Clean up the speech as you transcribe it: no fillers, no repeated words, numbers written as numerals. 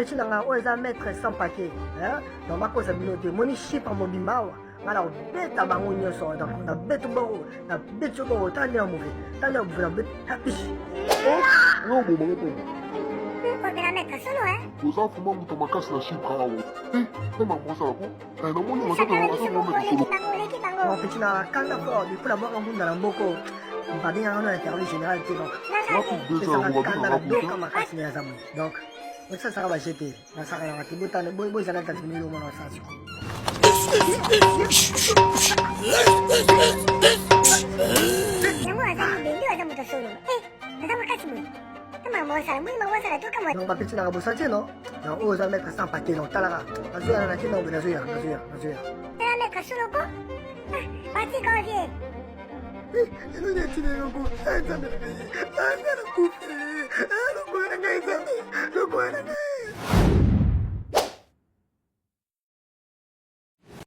bapeti na ngai oyo eza maître sans paquet, donc bakosa bino te. Moni chypre mobimba awa, nga na kobeta bango nyonso. Donc nabeti bongo, nabeti bongo, tala ndenge move, tala ndenge move, nabeti apishi. Oyo obomaka mpo Obela maître solo, hein? Oza vraiment moto makasi na Chypre awa. E makambo osala ko namoni aza maître solo. Oleki bango. Bapeti na kanda fort depuis nabwaka ngunda na mboko, babengaka no interview général te. Donc Déjà kanda nadoka makasi na yaza boye. Donc osasaka bajete, nasakanaka te. Botana, bozala tati milo mona osala siko. Yango aza mibende, aza moto solo. Eh, aza makasi boye. Makambo osala, moni makambo osala toka mwa. Donc bapeti nanga bosantie no, donc oyo oza maître sans paquet. Donc talaka, nazoya na kino, nazoya, nazoya, nazoya. Tala maître solo ko. Batika ovie. Eloni atina eloko, nzambe na ngai, nga nakufi, lokola na ngai, nzambe, lokola na ngai.